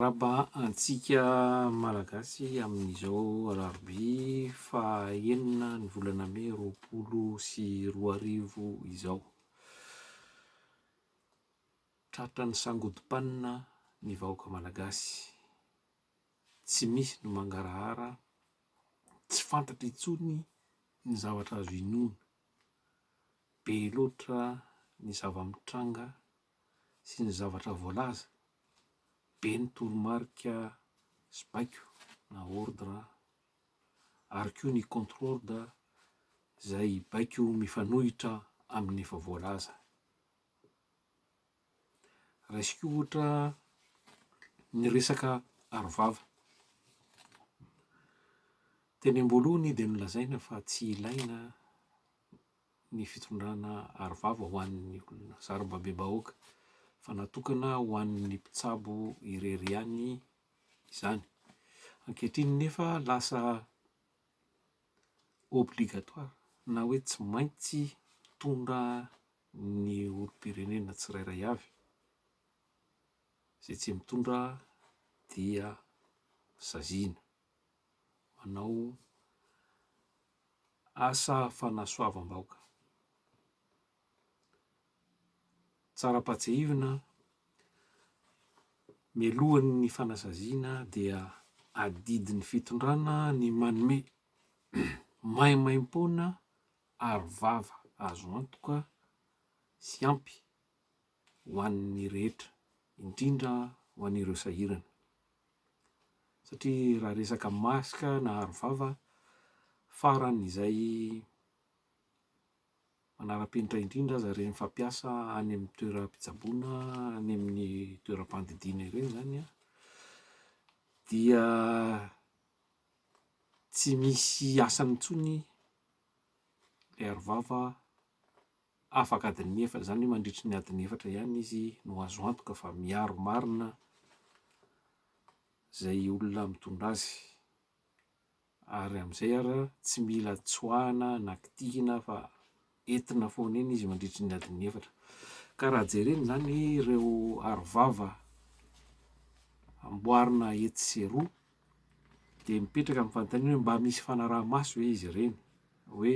Miarahaba antsika Malagasy amin'izao alarobia faha enina ny volana mey 2020 izao. Tratran'ny sangodim-panina ny vahoaka Malagasy. Tsy misy no mangarahara, tsy fantatra intsony ny zavatra azo inoana. Be loatra ny zava-mitranga sy ny zavatra voalaza, be ny toromarika sy baiko na ordre ary koa ny contre ordre izay baiko mifanohitra amin'ny efa voalaza. Raisiko ohatra ny resaka arovava. Teny am-boalohany dia nolazaina fa tsy ilaina ny fitondrana arovava ho an'ny olona sarambabem-bahoaka fa natokana ho an'ny mpitsabo irery ihany izany. Ankehitriny nefa lasa obligatoire na hoe tsy maintsy mitondra ny olom-pirenena tsirairay avy, izay tsy mitondra dia saziana, manao Asa fanasoavam-bahoaka. Tsara ampahatsiahivina, mialohan'ny fanasaziana dia adidin'ny fitondrana ny manome maimaimpoana aro vava azo antoka sy ampy ho an'ny rehetra, indrindra ho an'ireo sahirana. Satria raha resaka masque na aro vava, farany izay manara-penitra indrindra aza ireny fampiasa any amin'ny toeram-pitsaboana, any amin'ny toeram-pandidiana ireny izany an, dia tsy misy asany intsony ilay aro vava afaka adin'ny efatra, izany hoe mandritry ny adin'ny efatra ihany izy no azo antoka fa miaro marina izay olona mitondra azy. Ary amin'izay ara tsy mila tsoahana na kitihina fa entina foana eny izy mandritry ny adin'ny efatra. Ka raha jerena izany ireo arovava amboarina etsy sy eroa dia mipetraka ny fanontaniana hoe mba misy fanaraha-maso ve izy ireny hoe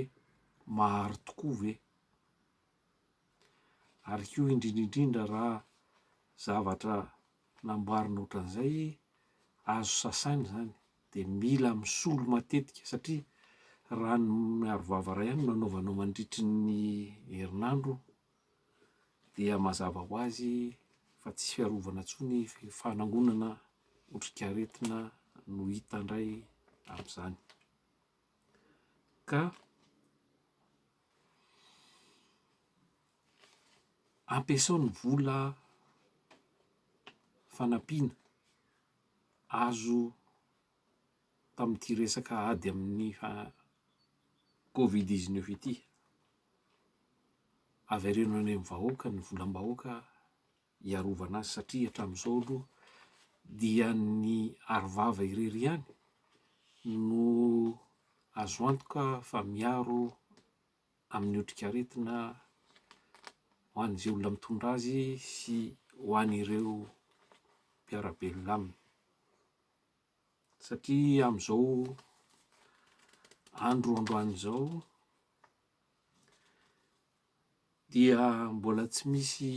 maharo tokoa ve? Ary koa indrindra indrindra raha zavatra namboarina ohatran'izay azo sasaina izany dia mila misolo matetika satria raha ny arovava iray ihany no anaovanao mandritry ny herinandro dia mazava ho azy fa tsisy fiarovana intsony fanangonana otrikaretina no hita indray amin'izany. Ka ampiasao ny vola fanampiana azo tamin'ity resaka ady amin'ny covid 19 ity. Avereno any amin'ny vahoaka ny volam-bahoaka hiarovana azy satria hatramin'izao aloha dia ny arovava irery ihany no azo antoka fa miaro amin'ny otrikaretina ho an'izay olona mitondra azy sy ho an'ireo mpiara-belona aminy. Satria amin'izao andro androany izao dia mbola tsy misy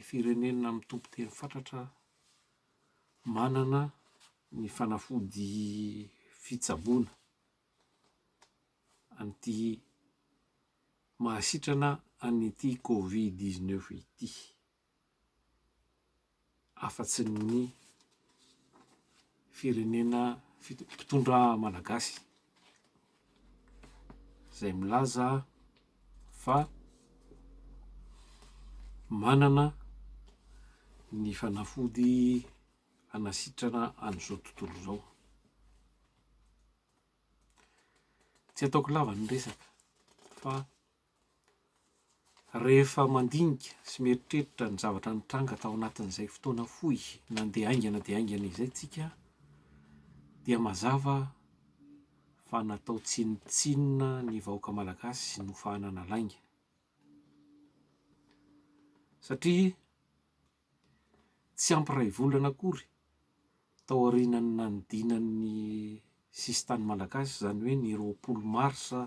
firenena mitompo teny fatratra manana ny fanafody fitsaboana an'ity mahasitrana an'ity covid 19 ity. afa-tsy ny firenena mpitondra malagasy izay milaza fa manana ny fanafody hanasitrana an'izao tontolo izao. Tsy ataoko lava ny resaka fa Rehefa mandinika sy mieritreritra ny zavatra nitranga tao anatin'izay fotoana fohy nandeha haingana dia haingana izay tsika dia mazava fa natao tsinontsinona ny vahoaka malagasy nofahanana lainga. Satria tsy ampy iray volana akory. Taorian'ny nanodinan'ny sisintany malagasy, izany hoe ny 20 marsa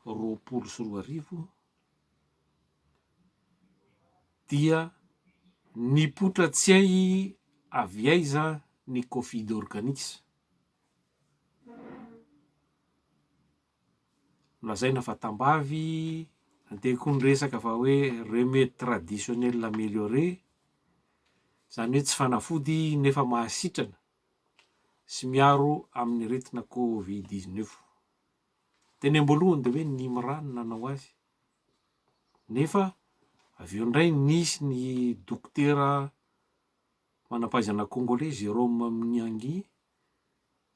2020, dia nipoitra tsy hay avy aiza ny Covid Organics. Nolazaina fa tambavy, nandeha koa ny resaka fa hoe remède traditionnel amélioré, izany hoe tsy fanafody nefa mahasitrana sy miaro amin'ny aretina covid 19. Teny am-boalohany dia hoe ny IMRA no nanao azy, nefa avy eo indray nisy ny dokotera manam-pahaizana kongoley Jérôme Mniangi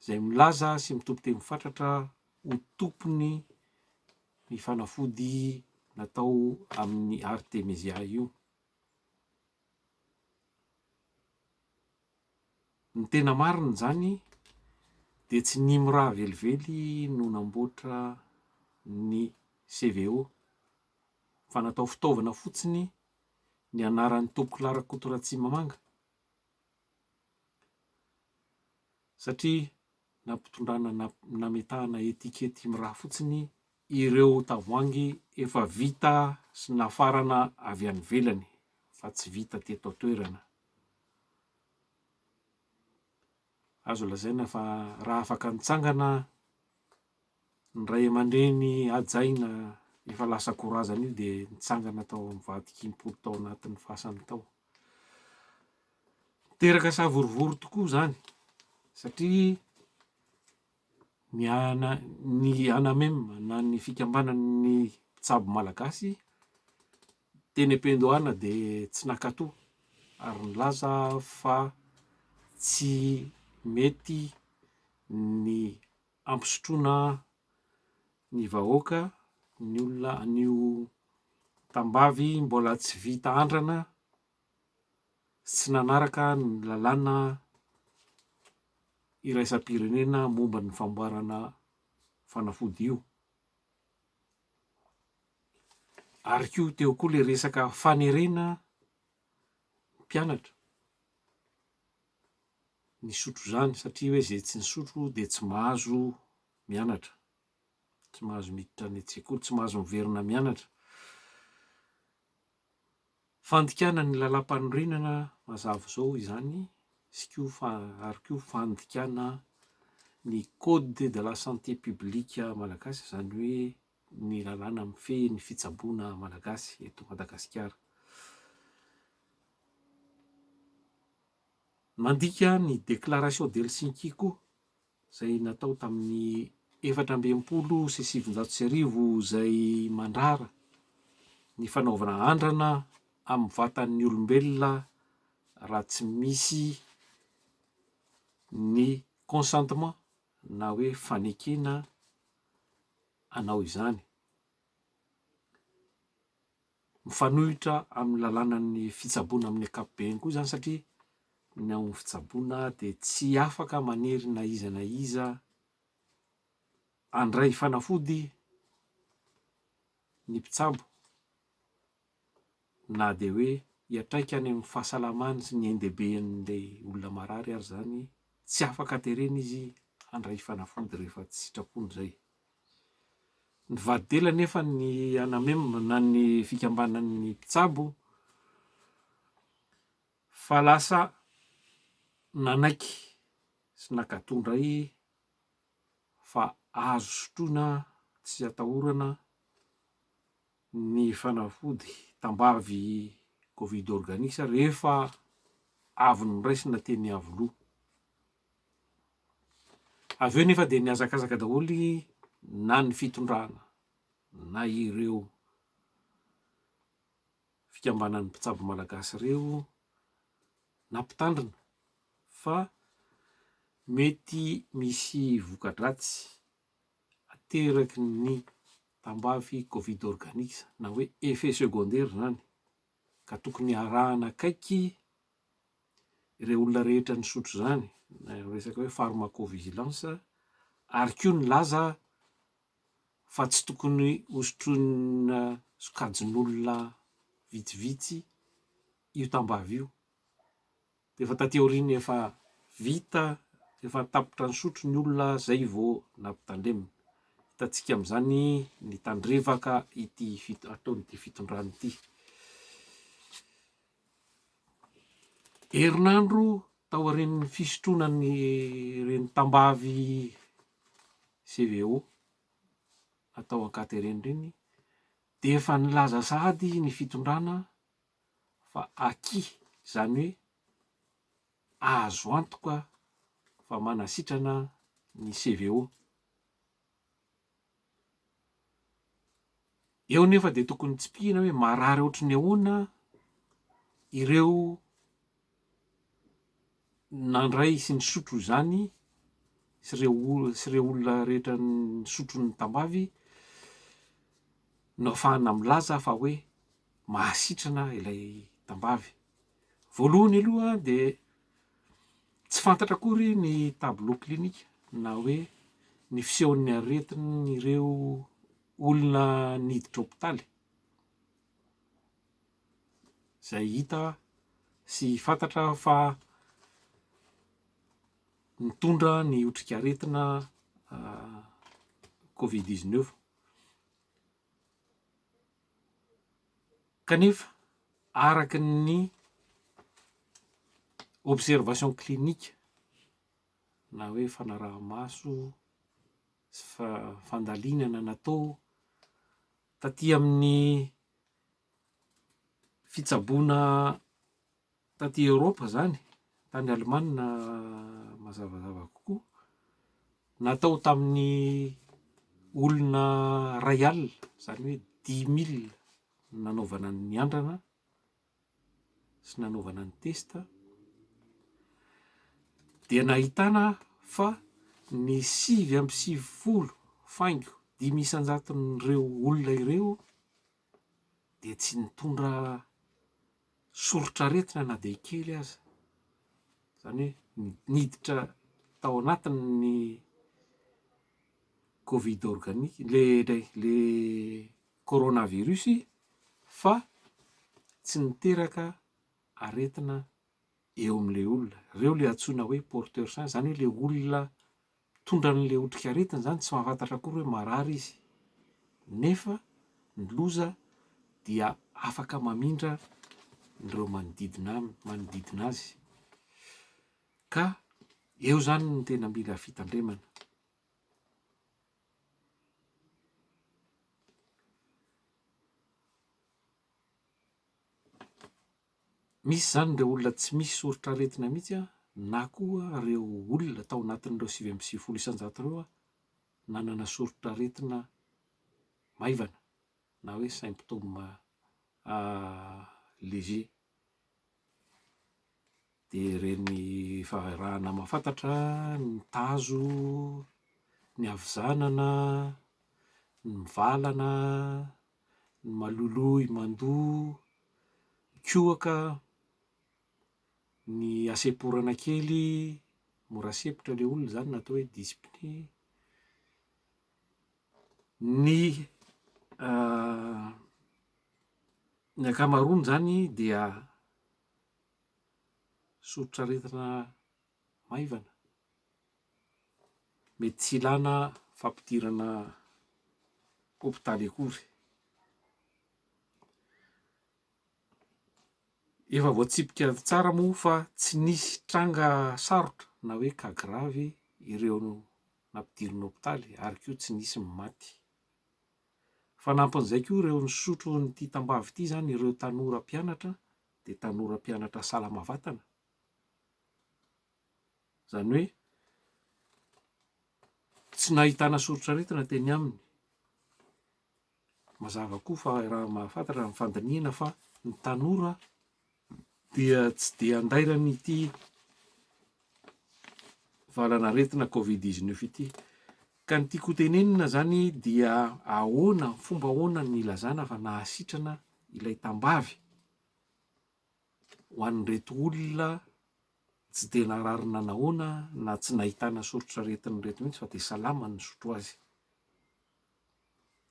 izay milaza sy mitompo teny fatratra ho tompony ny fanafody natao amin'ny artemisia io. Ny tena marina izany dia tsy ny IMRA velively no namboatra ny CVO fa natao fitaovana fotsiny ny anaran'i Tompokolahy Rakoto Ratsimamanga satria nampitondrana nametahana etikety IMRA fotsiny ireo tavoahangy efa vita sy nafarana avy any ivelany fa tsy vita teto an-toerana. Azo lazaina fa raha afaka nitsangana ny ray aman-dreny hajaina efa lasa korazana io dia nitsangana tao amin'ny vadik'impoly tao anatin'ny fasany tao. Niteraka savorovoro tokoa izany satria ny ana ny ANAMEM na ny fikambanan'ny mpitsabo malagasy teny am-piandohana dia tsy nankatò ary nilaza fa tsy mety ny hampisotroana ny vahoaka, ny olona an'io tambavy mbola tsy vita andrana sy tsy nanaraka ny lalàna iraisam-pirenena momba ny famboarana fanafody io. Ary koa teo koa le resaka fanerena mpianatra nisotro izany satria hoe zay tsy nisotro dia tsy mahazo mianatra, tsy mahazo miditra any an-tsekoly, tsy mahazo miverina mianatra. Fandikana ny lalàmpanorenana mazava izao izany sy koa fa ary koa fandikana ny code de la santé publique malagasy izany hoe ny lalàna mifehy ny fitsaboana malagasy eto Madagasikara. Nandika ny déclaration d'Helsinki koa izay natao tamin'ny 1964 izay mandrara ny fanaovana andrana amin'ny vatan'ny olombelona raha tsy misy ny consentement na hoe fanekena hanao izany. Mifanohitra amin'ny lalànan'ny fitsaboana amin'ny ankapobeny koa izany satria ny ao amin'ny fitsaboana dia tsy afaka manery na iza na iza handray fanafody ny mpitsabo na dia hoe hiantraika any amin'ny fahasalamany sy ny ain-dehiben'ilay olona marary ary izany, tsy afaka terena izy handray fanafody rehefa tsy sitrapony izay. Nivadi-dela anefa ny Anamem na ny fikambanan'ny mpitsabo fa lasa nanaiky sy nankatò indray fa azo sotroina tsy atahorana ny fanafody tambavy Covid Organics rehefa avy noraisina teny Iavoloha. Avy eo nefa dia nihazakazaka daholo na ny fitondrana na ireo fikambanan'ny mpitsabo malagasy ireo nampitandrina fa mety misy voka-dratsy ateraky ny tambavy covid organics na hoe effet secondaire izany ka tokony arahana akaiky ireo olona rehetra nisotro izany, na resaka hoe pharmacovigilance, ary koa nilaza fa tsy tokony hosotroina sokajin'olona vitsivitsy io tambavy io. Dia efa taty aoriana efa Vita, efa tapitra nisotro ny olona zay vao nampitandremina. Hitantsika amin'izany ny tandrevaka ity ataon'ity fitondrana ity. Herinandro taorian'ny fisotroana ny ireny tambavy CVO atao an-katerena ireny dia efa nilaza sahady ny fitondrana fa aky izany hoe azo antoka fa manasitrana ny CVO. Eo nefa dia tokony tsipihina hoe marary ohatry ny ahoana ireo nandray sy nisotro izany sy ireo sy ireo olona rehetra nisotro ny tambavy no ahafahana milaza fa hoe mahasitrana ilay tambavy. Voalohany aloha dia tsy fantatra akory ny tableau clinique na hoe ny fisehon'ny aretin'ireo olona niditra hopitaly izay hita sy fantatra fa nitondra ny otrikaretina covid 19. Kanefa araka ny observation clinique na hoe fanaraha-maso sy fandalinana natao taty amin'ny fitsaboana taty Eoropa izany, tany Alemana mazavazava kokoa, natao tamin'ny olona iray alina, izany hoe dix mille nanaovana ny andrana sy nanaovana ny test, dia nahitana fa ny 99 faingo dimy isan-jaton'ireo olona ireo dia tsy nitondra soritr'aretina na dia kely aza, izany hoe niditra tao anatin'ny covid organique, le le coronavirus fa tsy niteraka aretina eo amin'ilay olona, ireo ilay antsoina hoe porteur sain, izany hoe ilay olona mitondra an'ilay otrikaretina izany tsy mahafantatra akory hoe marary izy, nefa ny loza dia afaka mamindra ireo manodidina manodidina azy, ka eo izany no tena mila fitandremana. Misy izany ireo olona tsy misy soritr'aretina mihitsy na koa ireo olona tao anatin'ireo 99% ireo nanana soritr'aretina maivana na hoe symptômes léger. Dia ireny efa iarahana mahafantatra ny tazo, ny havizanana, ny mivalana, ny maloloy mandoa, mikohaka, ny hasemporana kely, mora sempotra ilay olona izany na atao hoe dyspnée, ny ny ankamaroany izany dia soritr'aretina maivana, mety tsy ilana fampidirana hopitaly akory. Efa voatsipika tsara moa fa tsy nisy tranga sarotra na hoe cas grave ireo nampidirina hopitaly ary koa tsy nisy ny maty. Fanampin'izay koa ireo nisotro an'ity tambavy ity izany ireo tanora mpianatra dia tanora mpianatra salama vatana. Izany hoe tsy nahitana soritr'aretina teny aminy. Mazava koa fa raha mahafantatra ny fandinihana fa ny tanora dia tsy dia andairan'ity valanaretina covid 19 ity. Ka ny tiako hotenenina zany dia ahoana, fomba ahoana ny ilazana fa nahasitrana ilay tambavy ho an'ireto olona tsy dia narary nanahoana na tsy nahitana soritr'aretina ireto mihitsy fa dia salama ny nisotro azy.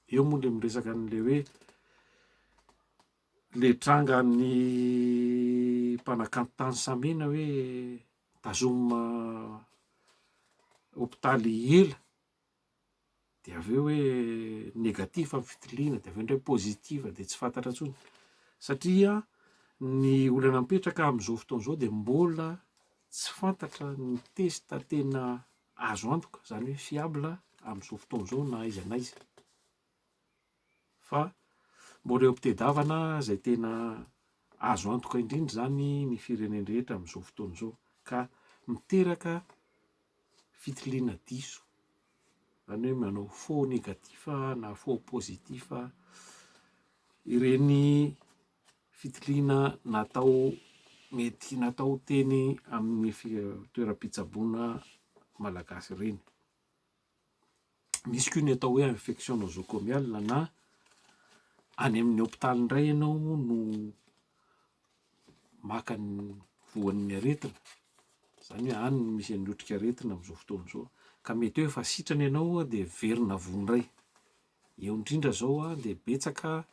Eo moa le miresaka an'le hoe le trangan'ny mpanakanto tany Samena hoe. Tazomina hopitaly ela dia avy eo hoe negatif ny fitiliana dia avy eo indray positif dia tsy fantatra intsony satria ny olana mipetraka amin'izao fotoana izao dia mbola tsy fantatra ny test tena azo antoka, izany hoe fiable amin'izao fotoana izao na aiza na aiza fa mbola eo am-pitedavana izay tena azo antoka indrindra izany ny firenen-drehetra amin'izao fotoana izao ka miteraka fitiliana diso, izany hoe manao faux négatif na faux positif ireny fitiliana natao mety natao teny amin'ny toeram-pitsaboana malagasy ireny. Misy koa ny atao hoe infection nosocomiale na any amin'ny hopitaly indray ianao no maka ny voan'ny aretina, izany hoe any no misy an'ny otrikaretina amin'izao fotoana izao, ka mety hoe efa sitrana ianao dia miverina voa indray. Eo indrindra izao dia betsaka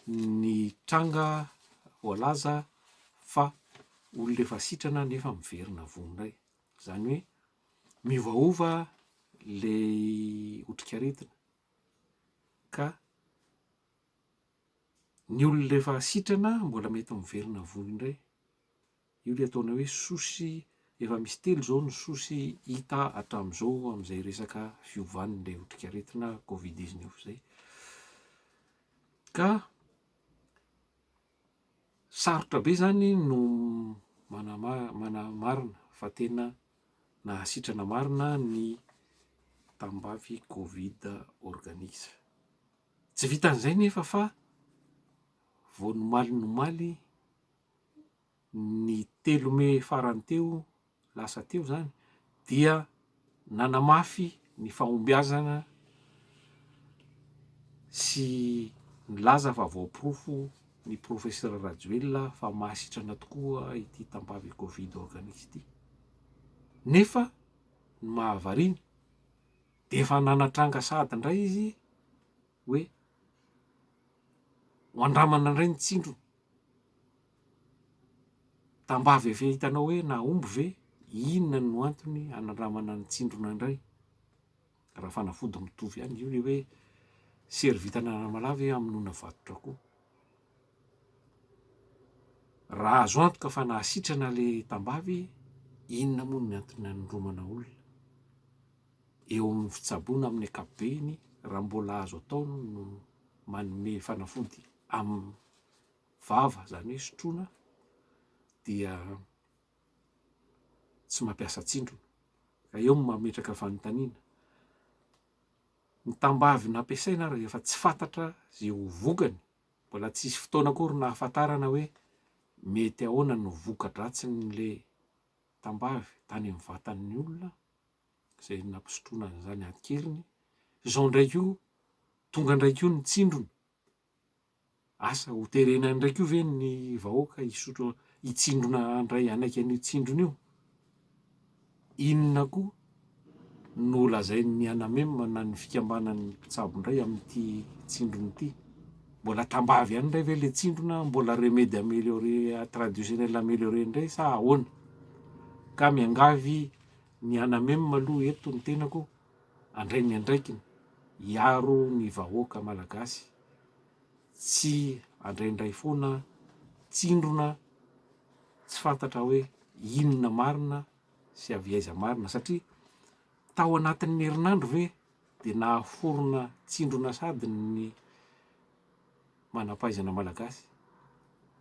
ny tranga voalaza fa olona efa sitrana nefa miverina voa indray, izany hoe miovaova ilay otrikaretina ka Ny olona efa sitrana mbola mety miverina voa indray. Io ilay ataonay hoe sosy, efa misy telo izao ny sosy hita hatramin'izao amin'izay resaka fiovan'ilay otrikaretina covid 19 izay. Ka sarotra be izany no manamarina fa tena nahasitrana marina ny tambavy covid organise. Tsy vitan'izay nefa fa vao nomalinomaly ny telo mey farany teo lasa teo izany dia nanamafy ny fahombiazana sy nilaza fa voaporofo ny profesera Rajoelina fa mahasitrana tokoa ity tambavy covid organique ity. Nefa ny mahavariana Dia efa nanatranga sahady indray izy hoe ho andramana indray ny tsindrona. Tambavy efa hitanao hoe nahomby ve? Inona no antony hanandramana ny tsindrona indray? Raha fanafody mitovy ihany io le hoe sery vitana anamalaho ve hamonoana vato koa? Raha azo antoka fa nahasitrana le tambavy, inona moa ny antony hanindromana olona? Eo amin'ny fitsaboana amin'ny ankapobeny, raha mbola azo atao no manome fanafody amin'ny vava, izany hoe sotroina, dia tsy mampiasa tsindrona. Ka eo no mametraka fanontaniana. Ny tambavy nampiasaina ary efa tsy fantatra izay ho vokany, mbola tsisy fotoana akory nahafantarana hoe mety ahoana no voka-dratsin'ilay tambavy tany amin'ny vatan'ny olona izay nampisotroana an'izany an-keriny, izao indray koa tonga indray koa ny tsindrona. Asa ho terena indray koa ve ny vahoaka hisotro hitsindrona handray hanaiky an'io tsindrona io? Inona koa no lazain'ny Anamem na ny fikambanan'ny mpitsabo indray amin'ity tsindrona ity? Mbola tambavy ihany indray ve ilay tsindrona, mbola remède amélioré traditionnel amélioré indray sa ahoana? Ka miangavy ny Anamem aloha eto ny tenako handray ny andraikiny hiaro ny vahoaka malagasy tsy andraindray foana tsindrona tsy fantatra hoe inona marina sy avy aiza marina satria tao anatin'ny herinandro ve de nahaforona tsindrona sady ny manam-pahaizana malagasy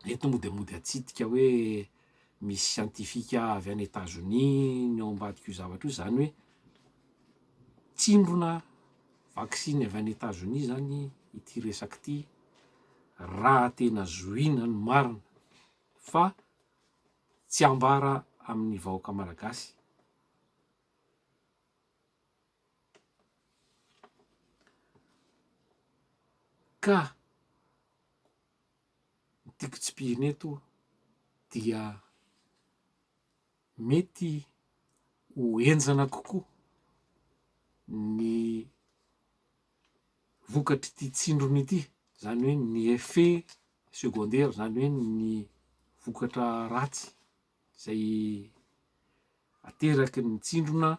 eto moa de mody atsidika hoe misy siantifika avy any Etazonia ny ao ambadik'io zavatra io zany hoe tsindrona Vaksiny avy any Etazonia izany ity resaka ity raha tena zohiana ny marina fa tsy ambara amin'ny vahoaka malagasy. Ka ny tiako tsipihina eto dia mety ho henjana kokoa ny vokatr'ity tsindrona ity, izany hoe ny effet secondaire, izany hoe ny vokatra ratsy izay. ateraky ny tsindrona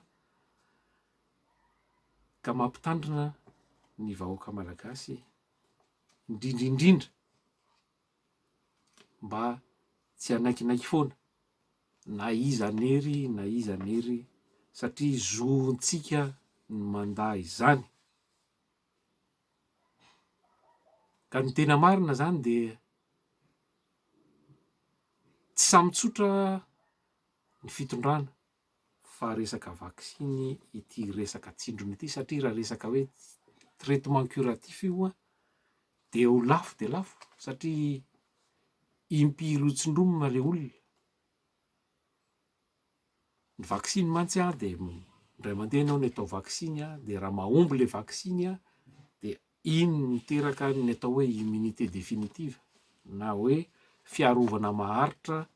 ka mampitandrina ny vahoaka malagasy indrindra indrindra mba tsy hanaikinaiky foana na iza hanery na iza hanery satria zontsika ny mandà izany. Ka ny tena marina zany dia tsy samy tsotra ny fitondrana fa resaka vaksiny ity resaka tsindrona ity satria raha resaka hoe traitement curatif io dia ho lafo dia lafo satria impiry ho tsindromina le olona. Ny vaksiny mantsy an dia indray mandeha ianao no atao vaksiny an, dia raha mahomby ilay vaksiny an, dia iny no miteraka ny atao hoe immunité définitive na hoe fiarovana maharitra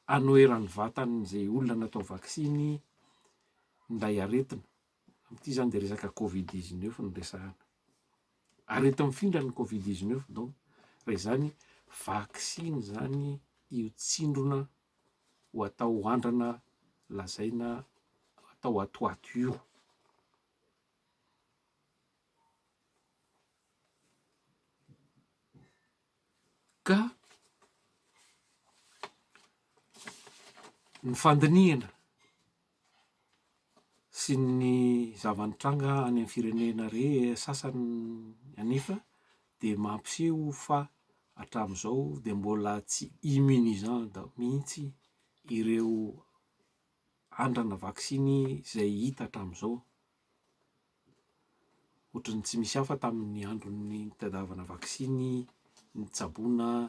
anoheran'ny vatan'izay olona natao vaksiny ilay aretina. Amin'ity izany dia resaka covid 19 no resahana. Areti-mifindra ny covid 19 donc raha izany vaksiny izany io tsindrona ho atao andrana lazaina atao atoato io. Ka ny fandinihana sy ny zava-nitranga any amin'ny firenena re sasany anefa dia mampiseho fa hatramin'izao dia mbola tsy immunisant mihitsy ireo andrana vaksiny izay hita hatramin'izao. Ohatran'ny tsy misy hafa tamin'ny andron'ny nitadiavana vaksiny nitsaboana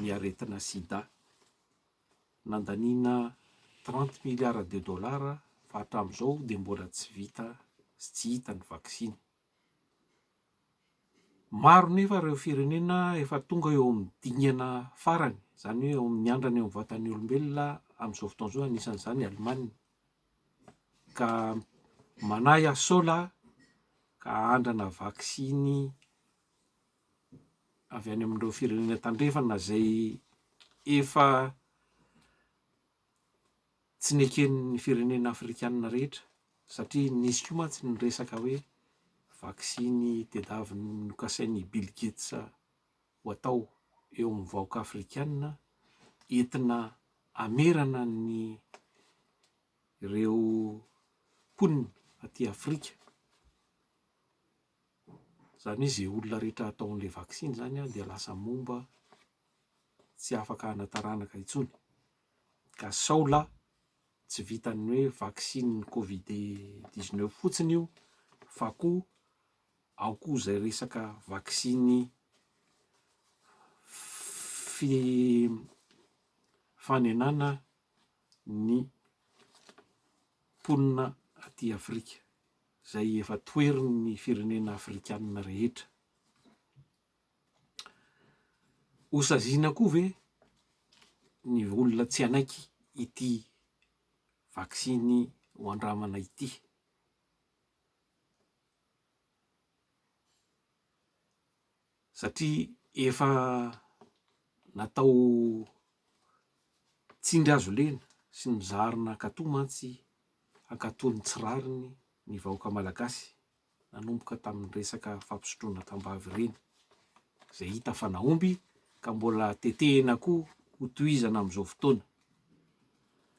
ny aretina sida. Nandaniana 30 milliards de dollars fa hatramin'izao dia mbola tsy vita sy tsy hita ny vaksiny. Maro nefa ireo firenena efa tonga eo amin'ny dingana farany, izany hoe eo amin'ny andrana eo amin'ny vatan'ny olombelona amin'izao fotoana izao, anisan'izany Allemagne. Ka manahy aho sao lahy ka andrana vaksiny avy any amin'ireo firenena tandrefana izay efa tsy neken'ny firenena afrikanina rehetra satria nisy koa mantsy ny resaka hoe vaksiny tedaviny nokasain'i Bill Gates ho atao eo amin'ny vahoaka afrikanina entina hamerana ny ireo mponina aty Afrika. Izany hoe izay olona rehetra atao an'ilay vaksiny izany dia lasa momba tsy afaka hana-taranaka intsony. Ka sao lahy tsy vitan'ny hoe vaksinin'ny covid 19 fotsiny io fa koa ao koa izay resaka vaksiny fi- fanenana ny mponina aty Afrika izay efa toherin'ny firenena afrikanina rehetra. Hosaziana koa ve ny olona tsy hanaiky ity vaksiny ho andramana ity? Satria efa natao tsindry hazo lena sy nozarina hankatò mantsy hankatò ny tsy rariny ny vahoaka malagasy nanomboka tamin'ny resaka fampisotroana tambavy ireny, izay hita fa nahomby ka mbola tetehina koa ho tohizana amin'izao fotoana.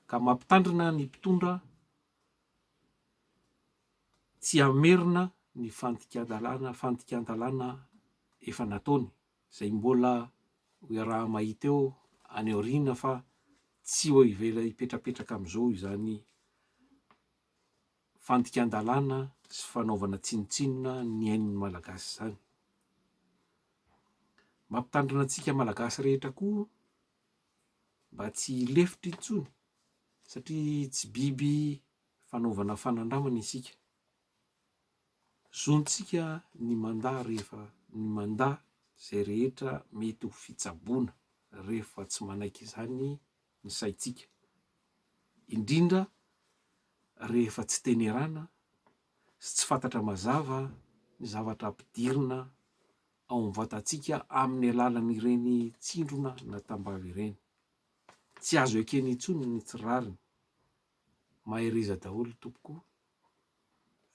Ka mampitandrina ny mpitondra tsy hamerina ny fandikan-dalàna fandikan-dalàna efa nataony, izay mbola ho iaraha-mahita eo any aoriana fa tsy ho avela hipetrapetraka amin'izao izany fandikan-dalàna sy fanaovana tsinontsinona ny ain'ny Malagasy izany. Mampitandrina antsika Malagasy rehetra koa mba tsy hilefitra intsony satria tsy biby fanaovana fanandramana isika. Zontsika ny mandà rehefa ny mandà izay rehetra mety ho fitsaboana rehefa tsy manaiky izany ny saintsika, indrindra rehefa tsy tenerana sy tsy fantatra mazava ny zavatra ampidirina ao amin'ny vatantsika amin'ny alalan'ireny tsindrona na tambavy ireny. Tsy azo ekena intsony ny tsy rariny. Mahereza daholo tompoko,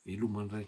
veloma indray.